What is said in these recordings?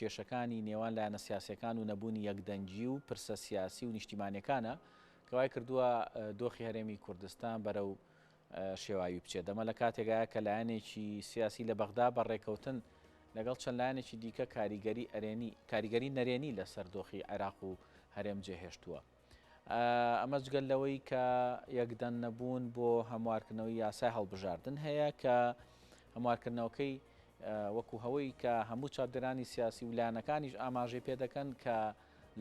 کێشەکانی نێوان لایەنە سیاسیەکان و نەبوونی یەکدەنگی و پرسە سیاسی و نیشتیمانیەکانە کە وای کردووە دۆخی هەرێمی کوردستان بەرەو شێواوی بچێت. ئەمە لە کاتێکایە کە لایەنێکی سیاسی لە بەغدا بە ڕێکەوتن لەگەڵ چەند لایەنێکی دیکە کاریگەری ئەرێنی کاریگەری نەرێنی لەسەر دۆخی عێراق و هەرێم جێهێشتووە. ئەمە جگەل لەوەی کە یەکدەنگ نەبوون بۆ هەموارکردنەوەی یاسای هەڵبژاردن هەیە کە هەموارکردنەوەکەی وەکو هەوەی کە هەموو چاودێرانی سیاسی و لایەنەکانیش ئاماژەی پێ دەکەن کە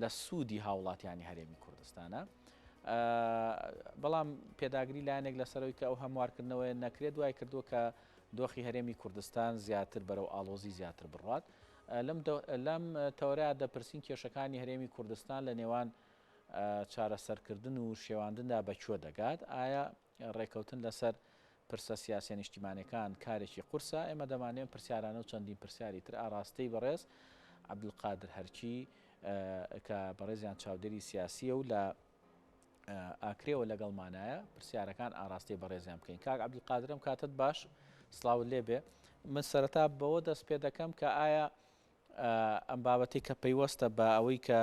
لە سوودی هاوڵاتیانی هەرێمی کوردستانە. بەڵام پێداگری لایەنێک لەسەرەوەی کە ئەو هەموارکردنەوەیە نەکرێت وای کردووە کە دۆخی هەرێمی کوردستان زیاتر بەرەو ئاڵۆزی زیاتر بڕات. لەم تەوەرەیا دەپرسین کێشەکانی هەرێمی کوردستان لە نێوان چارەسەرکردن و شێواندندا بە کوێ دەگات؟ ئایا ڕێکەوتن لەسەر پرسە سیاسیە نیشتیمانیەکان کارێکی قورسە؟ ئێمە دەمانەوێت ئەم پرسیارانە و چەندین پرسیاری تر ئاراستەی بەڕێز عەبدولقادر هەرکی کە بەڕێزیان چاودێری سیاسیە و لە ئاکرێوە لەگەڵمانایە پرسیارەکان ئاراستەی بەڕێزیان بکەین. کاک عەبدولقادر ئەم کاتەت باش، سڵاوت لێبێ. من سەرەتا بەوە دەست پێ دەکەم کە ئایا ئەم بابەتەی کە پەیوەستە بە ئەوەی کە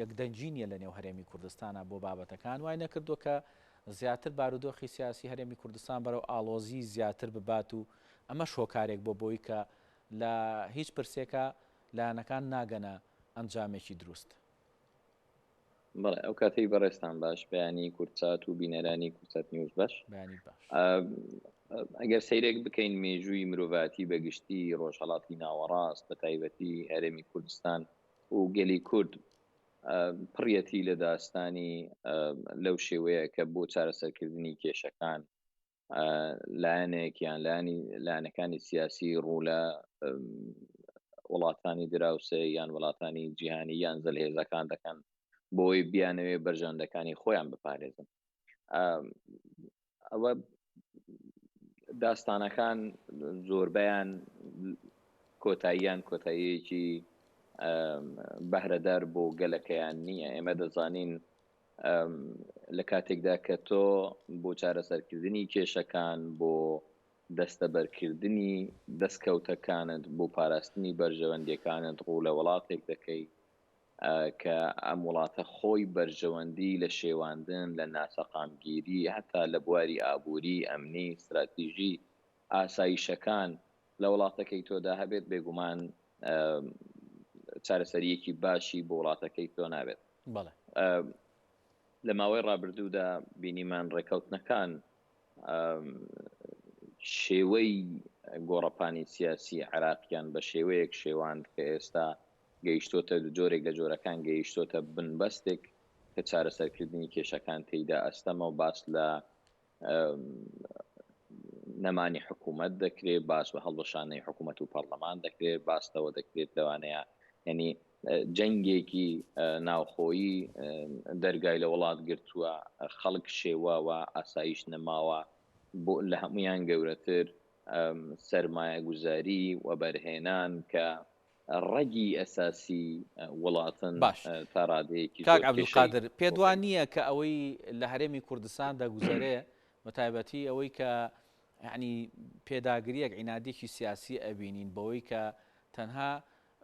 یەکدەنگی نییە لە نێو هەرێمی کوردستانە بۆ بابەتەکان وای نەکردووە کە زیاتر بارودۆخی سیاسی هەرێمی کوردستان بەرەو ئاڵۆزی زیاتر ببات و ئەمەش هۆکارێک بۆ بۆی کە لە هیچ پرسێکە لایەنەکان ناگەنە ئەنجامێکی دروست. بەڵێ ئەو کاتەی بەڕێزتان باش بەیانی کوردسات و بینەرانی کوردسات نیوز باش بەیانیت باش. ئەگەر سەیرێک بکەین مێژووی مرۆڤاتی بە گشتی ڕۆژهەڵاتی ناوەڕاست بە تایبەتی هەرێمی کوردستان و گەلی کورد پڕیەتی لە داستانی لەو شێوەیە کە بۆ چارەسەرکردنی کێشەکان لایەنێک یان لایەنی لایەنەکانی سیاسی ڕوو لە وڵاتانی دراوسێ یان وڵاتانی جیهانی یان زلهێزەکان دەکەن بۆی بیانەوێ بەرژەندەکانی خۆیان بپارێزن ئەوە داستانەکان زۆربیان کۆتاییان کۆتاییەکی بەهرەدار بۆ گەلەکەیان نییە ئێمە دەزانین لە کاتێکدا کە تۆ بۆ چارەسەرکردنی کێشەکان، بۆ دەستەبەرکردنی دەستکەوتەکانت، بۆ پاراستنی بەرژەوەندیەکانت ڕوو لە وڵاتێک دەکەی کە ئەم وڵاتە خۆی بەرژەوەندی لە شێواندن، لە ناسەقامگیری، هەتا لە بواری ئابووری، ئەمنی، ستراتیژی، ئاسایشەکان لە وڵاتەکەی تۆدا هەبێت، بێگومان چارەسەریەکی باشی بۆ وڵاتەکەی تۆ نابێت. بەڵێ. لە ماوەی ڕابردوودا بینیمان ڕێکەوتنەکان شێوەی گۆڕەپانی سیاسی عێراقیان بە شێوەیەک شێواند کە ئێستا گەیشتۆتە جۆرێک لە جۆرەکان گەیشتۆتە بنبەستێک کە چارەسەرکردنی کێشەکان تێیدا ئەستەمە و باس لە نەمانی حکوومەت دەکرێت باس بە هەڵبشانەی حکوومەت و پەرلەمان دەکرێت باس لەوە دەکرێت لەوانەیە ینی جەنگێکی ناوخۆیی دەرگای لە وڵات گرتووە خەڵک شێواوە ئاسایش نەماوە بۆ لە هەمویان گەورەتر سەرمایە گوزاری وەبەرهێنان کە ڕەگی ئەساسی وڵاتن باش تا ڕادەیەکی کاک زۆر کێشەی عەبدولقادر پێت بۆ وا پەیدا. نییە کە ئەوەی لە هەرێمی کوردستان دەگوزەرێ بەتایبەتی ئەوەی کە یانی پێداگرییەک عینادێکی سیاسی ئەبینین بەوەی کە تەنها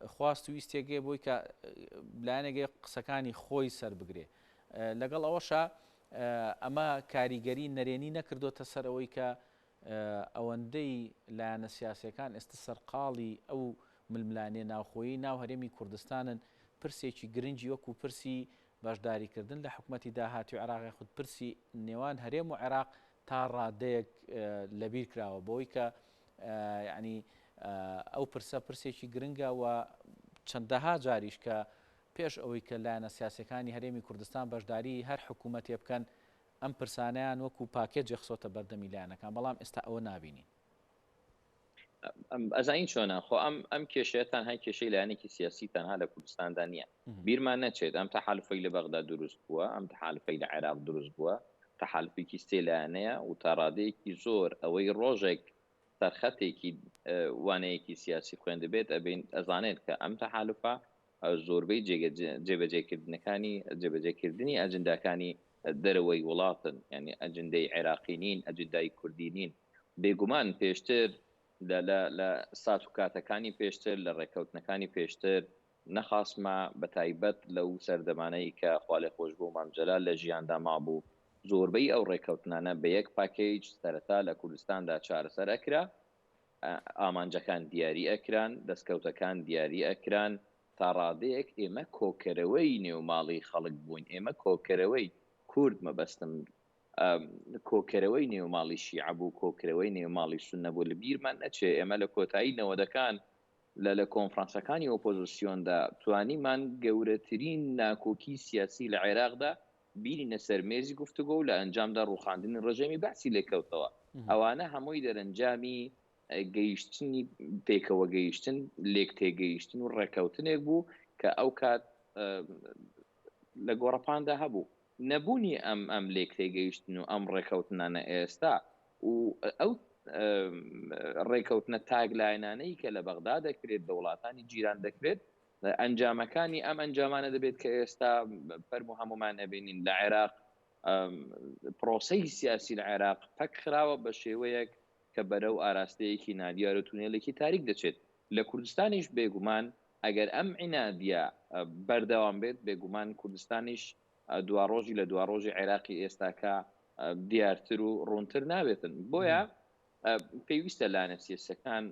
خواست و ویستێک هەیە بۆی کە لایەنێک هەیە قسەکانی خۆی سەربگرێ لەگەڵ ئەوەشا ئەمە کاریگەری نەرێنی نەکردۆتە سەر ئەوەی کە ئەوەندەی لایەنە سیاسیەکان ئێستا سەرقاڵی ئەو ململانێ ناوخۆیەی ناو هەرێمی کوردستانن، پرسێکی گرنگی وەکو پرسی بەشداریکردن لە حکومەتی داهاتوی عێراق یاخود پرسی نێوان هەرێم و عێراق تا ڕادەیەک لەبیر کراوە بەوەی کە یانی ئەو پرسە پرسێکی گرنگە و چەندەها جاریش کە پێش ئەوەی کە لایەنە سیاسیەکانی هەرێمی کوردستان بەشداری هەر حکومەتێ بکەن ئەم پرسانەیان وەکو پاکێجێ خسۆتە بەردەمی لایەنەکان، بەڵام ئێستا ئەوە نابینین. ئەزانی چۆنە خۆ ئەم ئەم کێشەیە تەنها کێشەی لایەنێکی سیاسی تەنها لە کوردستاندا نییە بیرمان نەچێت ئەم تەحالفەی لە بەغدا دروست بووە ئەم تەحالفەی لە عێراق دروست بووە تەحالفێکی سێ لایەنەیە و تا ڕادەیەکی زۆر ئەوەی ڕۆژێک سەرخەتێکی وانەیەکی سیاسی خوێندبێت ئەبین ئەزانێت کە ئەم تەحالفە زۆربەی جێبەجێکردنەکانی جێبەجێکردنی ئەجنداکانی دەرەوەی وڵاتن یعنی ئەجندەی عێراقی نین ئەجندای کوردی نین بێگومان پێشتر. لە لە لە سات و کاتەکانی پێشتر، لە ڕێککەوتنەکانی پێشتر، نەخاسمە بە تایبەت لەو سەردەمانەی کە خوالێخۆشبوو مام جەلال لە ژیاندا مابوو، زۆربەی ئەو ڕێککەوتنانە بە یەک پاکەیج سەرەتا لە کوردستاندا چارەسەر ئەکرا، ئامانجەکان دیاری ئەکران، دەستکەوتەکان دیاری ئەکران، تا ڕادەیەک ئێمە کۆکەرەوەی نێو ماڵی خەڵک بووین، ئێمە کۆکەرەوەی کورد مەبەستم کۆکەرەوەی نێو ماڵی شیعە بوو، کۆکرەوەی نێو ماڵی سوننە بوو، لە بیرمان نەچێ ئێمە لە کۆتایی نەوەدەکان لە لە کۆنفرانسەکانی ئۆپۆزسیۆندا توانیمان گەورەترین ناکۆکی سیاسی لە عێراقدا بینینە سەر مێزی گفتوگۆ و لە ئەنجامدا ڕووخاندنی ڕژێمی بەعسی لێکەوتەوە. ئەوانە هەمووی دەرەنجامی گەیشتنی پێکەوە گەیشتن، لێکتێگەیشتن و ڕێکەوتنێک بوو کە ئەو کات لە گۆڕەپاندا هەبوو. نەبوونی ئەم ئەم لێکتێگەیشتن و ئەم ڕێکەوتنانە ئێستا و ئەو ڕێکەوتنە تاک لایەنانەی کە لە بەغدا دەکرێت، لە وڵاتانی جیران دەکرێت، ئەنجامەکانی ئەم ئەنجامانە دەبێت کە ئێستا فەرموو هەموومان ئەبینین لە عێراق پرۆسەی سیاسی لە عێراق پەک خراوە بە شێوەیەک کە بەرەو ئاراستەیەکی نادیار و تونێلێکی تاریک دەچێت لە کوردستانیش بێگومان ئەگەر ئەم عینادیە بەردەوام بێت بێگومان کوردستانیش دواڕۆژی لە دواڕۆژی عێراقی ئێستاکە دیارتر و ڕوونتر نابێتن بۆیە پێویستە لایەنە سیاسەکان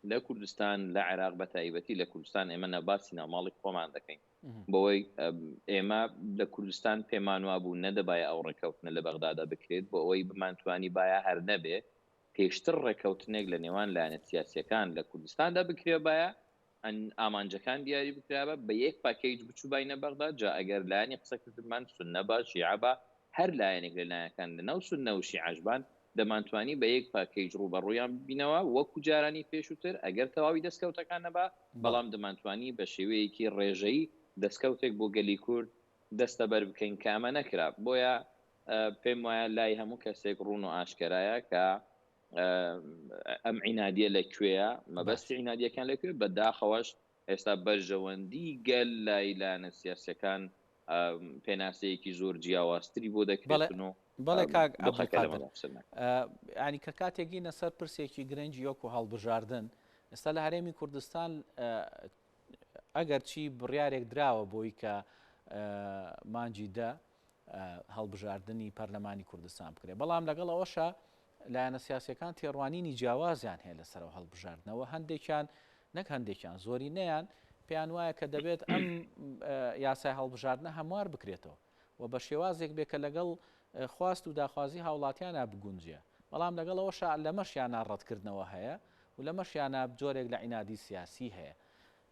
لە کوردستان لە عێراق بە تایبەتی لە کوردستان ئێمە نەباسی ناوماڵی خۆمان دەکەین بەوەی ئێمە لە کوردستان پێمان وابوو نەدەبایە ئەو ڕێککەوتنە لە بەغدادا بکرێت بۆ ئەوەی بمانتوانی باە هەر نەبێ پێشتر ڕێککەوتنێک لە نێوان لایەنە سیاسیەکان لە کوردستاندا بکرێبایە ئامانجەکان دیاری بکرابا بە یەک پاکەیج بچوباینە بەغدا جا ئەگەر لایەنی قسەکردنمان سوننە با شیعە با هەر لایەنێک لە لایەکان لە ناو سوننە و شیعەش بان دەمانتوانی بە یەک پاکەیج ڕووبەڕوویان ببینەوە وەکو جارانی پێشووتر ئەگەر تەواوی دەستکەوتەکان نەبا بەڵام دەمانتوانی بە شێوەیەکی ڕێژەیی دەستکەوتێک بۆ گەلی کورد دەستەبەر بکەین کە ئەمە نەکرا بۆیە پێم وایە لای هەموو کەسێک ڕوون و ئاشکەرایە کە ئەم عینادیە لە کوێیە، مەبەستی عینادیەکان لە کوێ، بە داخەوەش ئێستا بەرژەوەندی گەل لای لایەنە سیاسیەکان پێناسەیەکی زۆر جیاوازتری بۆ دەکرێتن و بەڵێ کاک عەبدولقادر ینی کە کاتێک گینە سەر پرسێکی گرنگی وەکو هەڵبژاردن ئێستا لە هەرێمی کوردستان ئەگەر چی بڕیارێک دراوە بۆی کە مانجی دە هەڵبژاردنی پەرلەمانی کوردستان بکرێت، بەڵام لەگەڵ ئەوەشا لایەنە سیاسیەکان تێڕوانینی جیاوازیان هەیە لەسەر ئەو هەڵبژاردنەوە، هەندێکیان نەک هەندێکیان زۆرینەیان پێیان وایە کە دەبێت ئەم یاسای هەڵبژاردنە هەموار بکرێتەوە و بە شێوازێک بێ کە لەگەڵ خواست و داخوازی هاوڵاتیانە بگونجێ، بەڵام لەگەڵ ئەوەشا لەمەشیانە ڕەتکردنەوە هەیە و لەمەشیانە جۆرێک لە عینادی سیاسی هەیە.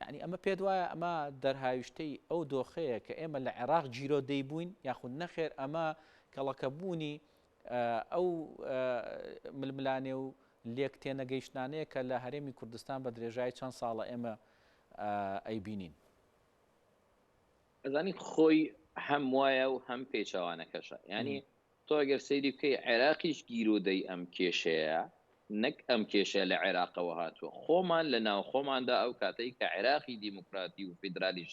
یانی ئەمە پێت وایە ئەمە دەرهاویشتەی ئەو دۆخەیە کە ئێمە لە عێراق گیرۆدەی بووین یاخود نەخێر ئەمە کەڵەکەبوونی ئەو ململانێ و لێک تێنەگەیشتنانەیە کە لە هەرێمی کوردستان بە درێژایی چەند ساڵە ئێمە ئەیبینین؟ ئەزانی خۆی هەم وایە و هەم پێچەوانەکەشە یانی تۆ ئەگەر سەیری بکەی عێراقیش گیرۆدەی ئەم کێشەیە، نەک ئەم کێشەیە لە عێراقەوە هاتووە، خۆمان لە ناوخۆماندا ئەو کاتەی کە عێراقی دیموکراتی و فیدرالیش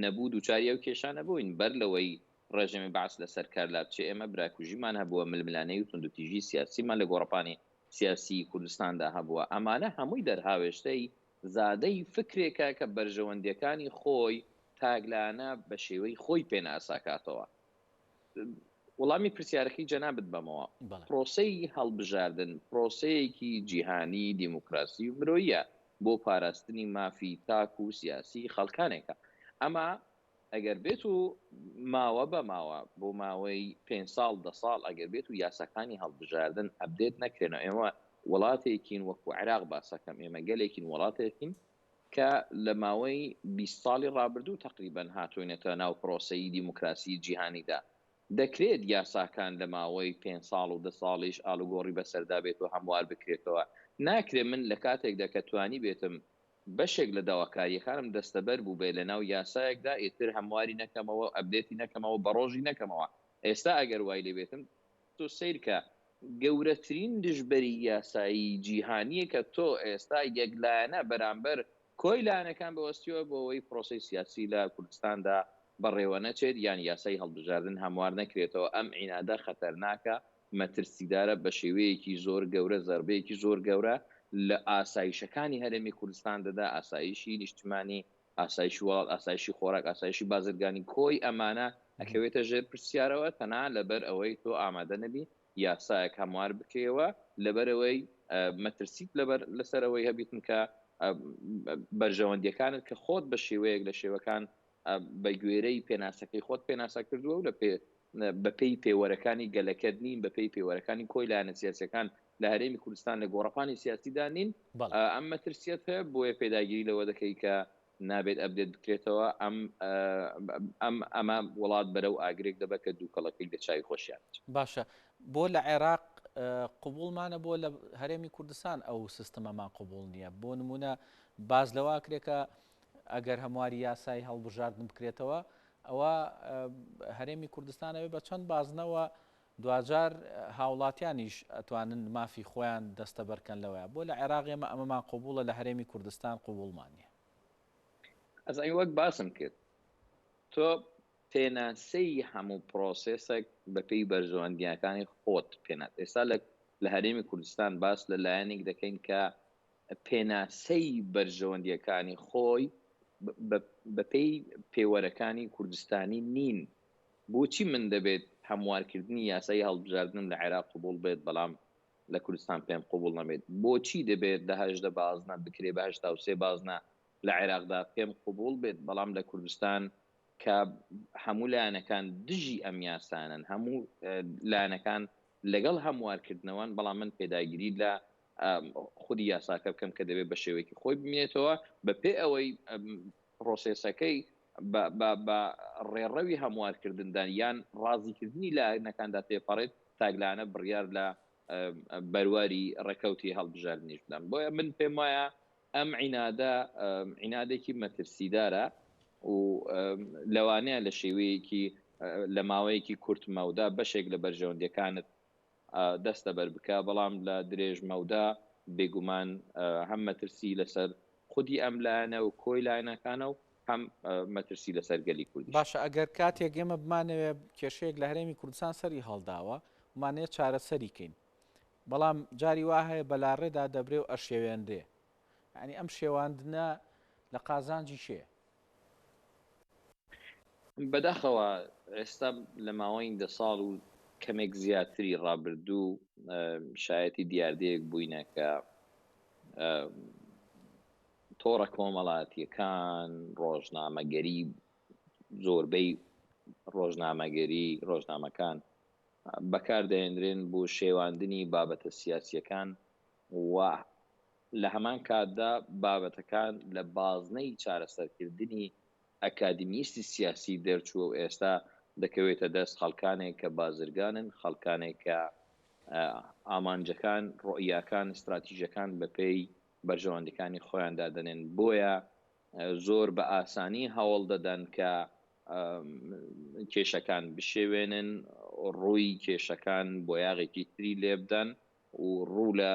نەبوو دووچاری ئەو کێشانە بووین، بەر لەوەی ڕێژێمی بەعس لەسەر کار لابچێ ئێمە براکوژیمان هەبووە، ململانێی و توندوتیژی سیاسیمان لە گۆڕەپانی سیاسیی کوردستاندا هەبووە، ئەمانە هەمووی دەرهاوێشتەی زادەی فکرێکە کە بەرژەوەندییەکانی خۆی تاکلایەنە بە شێوەی خۆی پێناساکاتەوە. وەڵامی پرسیارەکەی جەنابت بەمەوە، پرۆسەی هەڵبژاردن پرۆسەیەکی جیهانی دیموکراسی و مرۆییە بۆ پاراستنی مافی تاک و سیاسی خەڵکانێکە. ئەمە ئەگەر بێت و ماوە بە ماوە بۆ ماوەی پێنج ساڵ دە ساڵ ئەگەر بێت و یاساکانی هەڵبژاردن update نەکرێنەوە ئێمە وڵاتێکین وەکو عێراق باسەکەم ئێمە گەلێکین وڵاتێکین کە لە ماوەی 20 ساڵی ڕابردوو تەقریبەن هاتووینەتە ناو پرۆسەی دیموکراسی جیهانیدا. دەکرێت یاساکان لە ماوەی پێنج ساڵ و دە ساڵیش ئاڵوگۆڕی بەسەردا بێت و هەموار بکرێتەوە. ناکرێت من لە کاتێکدا کە توانیبێتم بەشێک لە داواکارییەکانم دەستەبەر بووبێ لە ناو یاسایەکدا ئیتر هەمواری نەکەمەوە و update ی نەکەمەوە بەڕۆژی نەکەمەوە. ئێستا ئەگەر وای لێبێتم تۆ سەیرکە گەورەترین دژبەری یاسایی جیهانیە کە تۆ ئێستا یەکلایەنە بەرامبەر کۆی لایەنەکان بوەستیەوە بۆ ئەوەی پرۆسەی سیاسی لە کوردستاندا بەڕێوە نەچێت یان یاسای هەڵبژاردن هەموار نەکرێتەوە ئەم عینادە خەتەرناکە مەترسیدارە بە شێوەیەکی زۆر گەورە زەربەیەکی زۆر گەورە لە ئاسایشەکانی هەرێمی کوردستان دەدا، ئاسایشی نیشتمانی، ئاسایشی وڵات، ئاسایشی خۆراک، ئاسایشی بازرگانی، کۆی ئەمانە ئەکەوێتە ژێر پرسیارەوە تەنها لەبەر ئەوەی تۆ ئامادە نەبی یاسایەک هەموار بکەیەوە لەبەرئەوەی مەترسیت لەبەر لەسەر ئەوەی هەبیتن کە بەرژەوەندیەکانت کە خۆت بە شێوەیەک لە شێوەکان بە گوێرەی پێناسەکەی خۆت پێناسە کردووە و لە پێ بەپێی پێوەرەکانی گەلەکەت نین بەپێی پێوەرەکانی کۆی لایەنە سیاسەکان لە هەرێمی کوردستان لە گۆڕەپانی سیاسیدا نین ئەم مەترسیەت هەیە بۆیە پێداگیری لەوە دەکەی کە نابێت ئەبدێت بکرێتەوە ئەم ئەم ئەمە وڵات بەرەو ئاگرێک دەبە کە دووکەڵەکەی لە چاوی خۆشیان باشە بۆ لە عێراق قوبوڵمانە بۆ لە هەرێمی کوردستان ئەو سیستمەمان قوبوڵ نییە بۆ نمونە باز لەوە کرێکە ئەگەر هەمواری یاسای هەڵبژاردن بکرێتەوە ئەوە هەرێمی کوردستان ئەوێ بە چەند بازنەوە دواجار هاوڵاتیانیش ئەتوانن مافی خۆیان دەستەبەرکەن لەوەیا. بۆ لە عێراق ئێمە ئەمەمان قبوڵە لە هەرێمی کوردستان قبوڵمان نیە؟ ئەزانی وەک باسم کرد تۆ پێناسەی هەموو پرۆسێسێک بەپێی بەرژەوەندییەکانی خۆت پێنا ئێستا لە لە هەرێمی کوردستان باس لە لایەنێک دەکەین کە پێناسەی بەرژەوەندییەکانی خۆی بەپێی پێوەرەکانی کوردستانی نین بۆچی من دەبێت هەموارکردنی یاسای هەڵبژاردنم لە عێراق قبوڵ بێت بەڵام لە کوردستان پێم قبوڵ نەبێت؟ بۆچی دەبێت لە 18 بازنە بکرێ بە 83 بازنە لە عێراقدا پێم قبوڵ بێت بەڵام لە کوردستان کە هەموو لایەنەکان دژی ئەم یاسانەن هەموو لایەنەکان لەگەڵ هەموارکردنەوەن بەڵام من پێداگری لە خودی یاساکە بکەم کە دەبێت بە شێوەیەکی خۆی بمێنێتەوە بە پێ ئەوەی پرۆسێسەکەی بە ڕێڕەوی هەموارکردندا یان ڕازیکردنی لایەنەکاندا تێپەڕێت، تاکلایەنە بڕیار لە بەرواری ڕێکەوتی هەڵبژاردنیش بدەن. بۆیە من پێم وایە ئەم عینادە عینادێکی مەترسیدارە و لەوانەیە لە شێوەیەکی لە ماوەیەکی کورت مەودا بەشێک لە بەرژەوەندیەکانت دەستەبەر بکا، بەڵام لە درێژ مەودا بێگومان هەم مەترسی لەسەر خودی ئەم لایەنە و کۆی لایەنەکانە و هەم مەترسی لەسەر گەلی کوردیشە. باشە ئەگەر کاتێک ئێمە بمانەوێ کێشەیەک لە هەرێمی کوردستان سەری هەڵداوە بمانەوێ چارەسەری کەین بەڵام جاری وا هەیە بەلاڕێدا دەبرێ و ئەشێوێنرێ یانی ئەم شێواندنە لە قازانجی کێیە؟ بەداخەوە ئێستا لە ماوەی دە ساڵ و کەمێک زیاتری ڕابردوو شایەتی دیاردەیەک بووینە کە تۆڕە کۆمەڵاتیەکان ڕۆژنامەگەری زۆربەی ڕۆژنامەگەری ڕۆژنامەکان بەکاردەهێنرێن بۆ شێواندنی بابەتە سیاسیەکان و لە هەمان کاتدا بابەتەکان لە بازنەی چارەسەرکردنی ئەکادیمیستی سیاسی دەرچووە و ئێستا دەکەوێتە دەست خەڵکانێک کە بازرگانن، خەڵکانێک کە ئامانجەکان، ڕوئیاکان، ستراتیژەکان بەپێی بەرژەوەندیکانی خۆیان دادەنێن. بۆیە زۆر بە ئاسانی هەوڵ دەدەن کە کێشەکان بشێوێنن، ڕووی کێشەکان بۆیاغێکی تری لێبدەن و ڕوو لە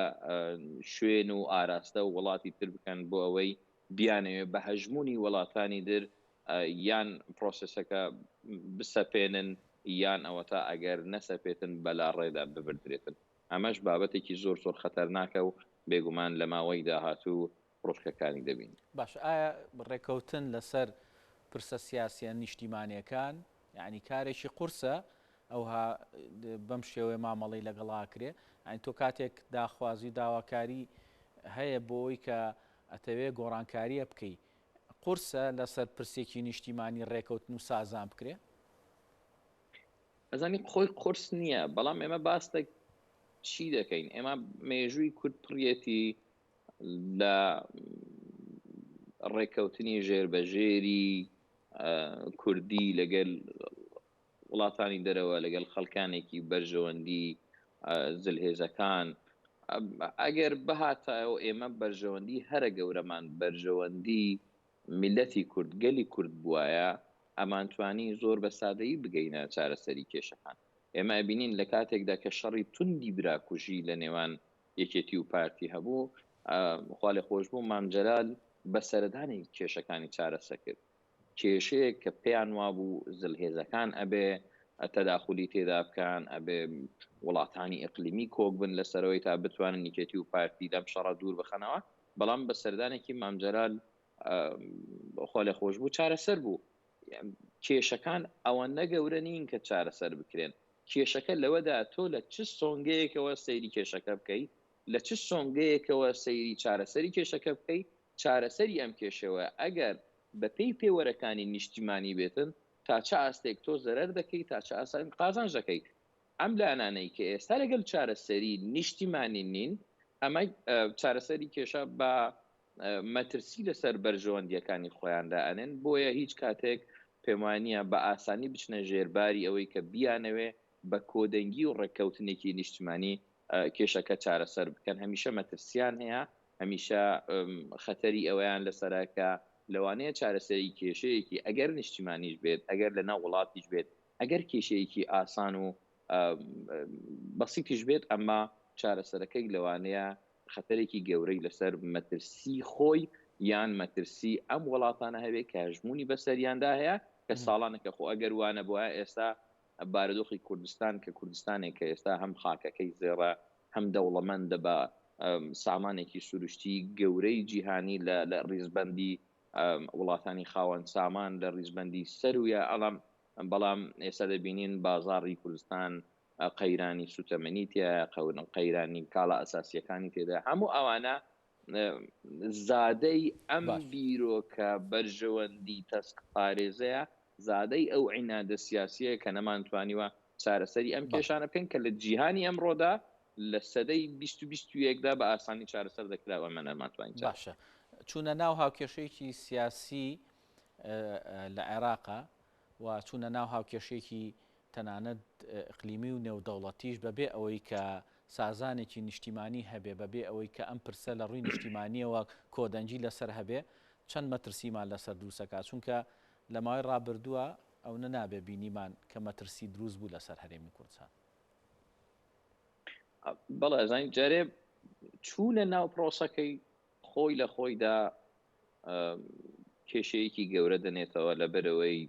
شوێن و ئاراستە و وڵاتی تر بکەن بۆ ئەوەی بیانەوێ بە هەژموونی وڵاتانی در یان پرۆسێسەکە بسەپێنن یان ئەوەتا ئەگەر نەسەپێتن بەلاڕێدا ببردرێتن. ئەمەش بابەتێکی زۆر زۆر خەتەرناکە و بێگومان لە ماوەی داهاتوو ڕوشکەکانی دەبینین. باشە ئایا ڕێکەوتن لەسەر پرسە سیاسیە نیشتیمانیەکان یانی کارێکی قورسە ئەوها بەم شێوەیە مامەڵەی لەگەڵ ئاکرێ یانی تۆ کاتێک داخوازی و داواکاری هەیە بۆ ئەوی کە ئەتەوێ گۆڕانکاریە بکەی قورسە لەسەر پرسێکی نیشتیمانی ڕێکەوتن و سازان بکرێ؟ ئەزانی خۆی قورس نییە بەڵام ئێمە باس لە چی دەکەین ئێمە مێژووی کورد پڕیەتی لە ڕێککەوتنی ژێربەژێری کوردی لەگەل وڵاتانی دەرەوە لەگەڵ خەڵکانێکی بەرژەوەندی زلهێزەکان ئەگەر بهاتایەوە ئێمە بەرژەوەندی هەرە گەورەمان بەرژەوەندی میلەتی کورد گەلی کورد بواە ئەمانتوانی زۆر بە سادەیی بگەینە چارەسەری کێشەکان ئێمە ئەبینین لە کاتێکدا کە شەڕی توندی براکوژی لە نێوان یەکێتی و پارتی هەبوو خوالێخۆشبوو مام جەلال بە سەردانی کێشەکانی چارەسە کرد کێشەیەک کە پێیان وابوو زلهێزەکان ئەبێ. تەداخولی تێدا بکەن، ئەبێ وڵاتانی ئیقلیمی کۆک بن لەسەرەوەی تا بتوانن یەکێتی و پارتی لەم شەڕە دوور بخەنەوە، بەڵام بە سەردانێکی مام جەلال خوا لێخۆشبوو چارەسەر بوو. کێشەکان ئەوەندە گەورە نین کە چارەسەر بکرێن، کێشەکە لەوەدا تۆ لە چ سۆنگەیەکەوە سەیری کێشەکە بکەی، لە چ سۆنگەیەکەوە سەیری چارەسەری کێشەکە بکەی، چارەسەری ئەم کێشەوە ئەگەر بەپێی پێوەرەکانی نیشتیمانی بێتن تا چ ئاستێک تۆ زەرەر دەکەی تا چ ئاستێک قازانج دەکەی. ئەم لایەنانەی کە ئێستا لەگەل چارەسەری نیشتیمانی نین ئەمە چارەسەری کێشە بە مەترسی لەسەر بەرژەوەندیەکانی خۆیان دائەنێن بۆیە هیچ کاتێک پێموانیە بە ئاسانی بچنە ژێرباری ئەوەی کە بیانەوێ بە کۆدەنگی و ڕێککەوتنێکی نیشتمانی کێشەکە چارەسەر بکەن هەمیشە مەترسیان هەیە هەمیشە خەتەری ئەوەیان لەسەرە کە لەوانەیە چارەسەری کێشەیەکی ئەگەر نیشتیمانیش بێت ئەگەر لە ناو وڵاتیش بێت ئەگەر کێشەیەکی ئاسان و بەسیتیش بێت ئەمە چارەسەرەکەی لەوانەیە خەتەرێکی گەورەی لەسەر مەترسی خۆی یان مەترسی ئەم وڵاتانە هەبێت کە هەژموونی بەسەریاندا هەیە کە ساڵانێکە خۆ ئەگەر وانەبوایە ئێستا بارودۆخی کوردستان کە کوردستانێک کە ئێستا هەم خاکەکەی زێڕە هەم دەوڵەمەندە بە سامانێکی سروشتی گەورەی جیهانی لە ڕیزبەندی وڵاتانی خاوەن سامان لە ڕیزبەندی سەرویە ئەڵام بەڵام ئێستا دەبینین بازاڕی کوردستان قەیرانی سوتەمەنی تایە قەیرانی کاڵا ئەساسیەکانی تێدا هەموو ئەوانە زادەی ئەم بیرۆکە بەرژەوەندی تەسک پارێزەیە، زادەی ئەو عینادە سیاسیەیە کە نەمانتوانیوە چارەسەری ئەم کێشانە بکەین کە لە جیهانی ئەمڕۆدا لە سەدەی 20 و 21 دا بە ئاسانی چارەسەر دەکرا و ئێمە نەمانتوانی چارەسەر. باشە چوونە ناو هاوکێشەیەکی سیاسی لە عێراقا و چوونە ناو هاوکێشەیەکی تەنانەت ئیقلیمی و نێودەوڵەتیش بەبێ ئەوەی کە سازانێکی نیشتیمانی هەبێ، بەبێ ئەوەی کە ئەم پرسە لە ڕووی نیشتیمانییەوە کۆدەنگی لەسەر هەبێ، چەند مەترسیمان لەسەر دروست ئەکات، چونکە لە ماوەی ڕابردووە ئەونە نابێ بینیمان کە مەترسی دروست بوو لەسەر هەرێمی کوردستان. بەڵێ ئەزانی جارێ چوونە ناو پرۆسەکەی خۆی لە خۆیدا کێشەیەکی گەورە دەنێتەوە لەبەرەوەی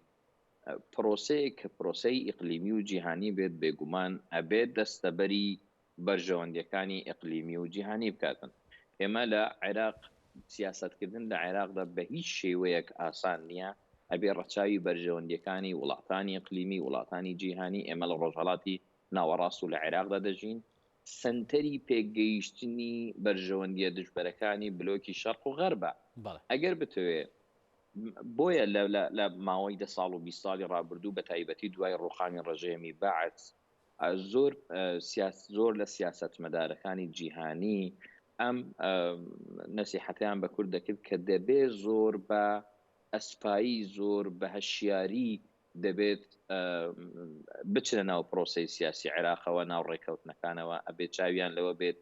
پرۆسەیەک کە پرۆسەی ئیقلیمی و جیهانی بێت بێگومان ئەبێت دەستەبەری بەرژەوەندیەکانی ئیقلیمی و جیهانی بکاتن. ئێمە لە عێراق سیاسەتکردن لە عێراقدا بە هیچ شێوەیەک ئاسان نییە، ئەبێ ڕەچاوی بەرژەوەندیەکانی وڵاتانی ئیقلیمی، وڵاتانی جیهانی، ئێمە لە ڕۆژهەڵاتی ناوەڕاست و لە عێراقدا دەژین، سەنتەری پێکگەیشتنی بەرژەوەندیە دژبەرەکانی بلۆکی شەرق و غەربە. ئەگەر بتەوێ بۆیە لە ماوەی دە ساڵ و 20 ساڵی ڕابردوو بە تایبەتی دوای ڕوخانی ڕژێمی بەعس زۆر زۆر لە سیاسەتمەدارەکانی جیهانی ئەم نەسیحەتیان بە کورد دەکرد کە دەبێ زۆر بە ئەسپایی زۆر بە هەشیاری دەبێت بچنە ناو پرۆسی سیاسی عێراقەوە ناو ڕێککەوتنەکانەوە ئەبێت چاویان لەوە بێت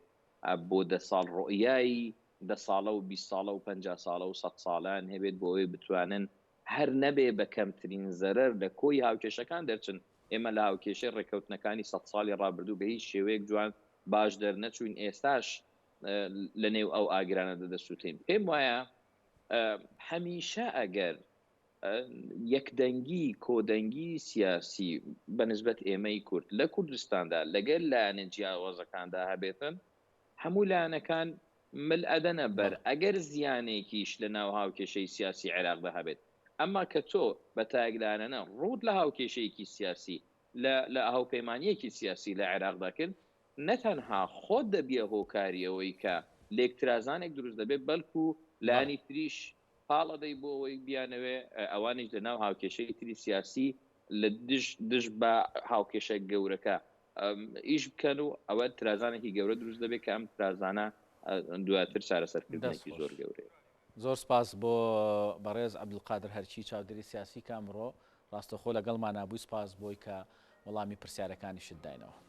بۆ دە ساڵ ڕۆیایی دە ساڵە و 20 ساڵە و 50 ساڵە و 100 ساڵان هەبێت بۆ ئەوەی بتوانن هەر نەبێ بە کەمترین زەرەر لە کۆی هاوکێشەکان دەرچن ئێمە لە هاوکێشەی ڕێککەوتنەکانی 100 ساڵی ڕابردوو بە هیچ شێوەیەک جوان باش دەرنەچوین ئێستاش لە نێو ئەو ئاگرانە دەدەسووتین پێم وایە هەمیشە ئەگەر یەکدەنگی، کۆدەنگی سیاسی بە نسبەت ئێمەی کورد لە کوردستاندا لەگەل لایەنە جیاوازەکاندا هەبێتن، هەموو لایەنەکان مل ئەدەنە بەر ئەگەر زیانێکیش لە ناو هاوکێشەی سیاسی عێراقدا هەبێت. ئەمما کە تۆ بە تاکلایەنانە ڕووت لە هاوکێشەیەکی سیاسی لە لە هاوپەیمانییەکی سیاسی لە عێراقدا کرد، نەتەنها خۆت دەبیە هۆکاری ئەوەی کە لێکترازانێک دروست دەبێت، بەلکو لایەنی تریش پاڵ ئەدەی بۆ ئەوەی بیانەوێ ئەوانیش لە ناو هاوکێشەی تری سیاسی لە دژ دژ بە هاوکێشە گەورەکە ئیش بکەن و ئەوە ترازانێکی گەورە دروست دەبێت کە ئەم ترازانە دواتر چارەسەرکردنێکی زۆر گەورەیە. زۆر سپاس بۆ بەڕێز عەبدولقادر هەرچی چاودێری سیاسی کە ئەمڕۆ ڕاستەوخۆ لەگەڵمانا بووی سپاس بۆی کە وەڵامی پرسیارەکانیشت داینەوە.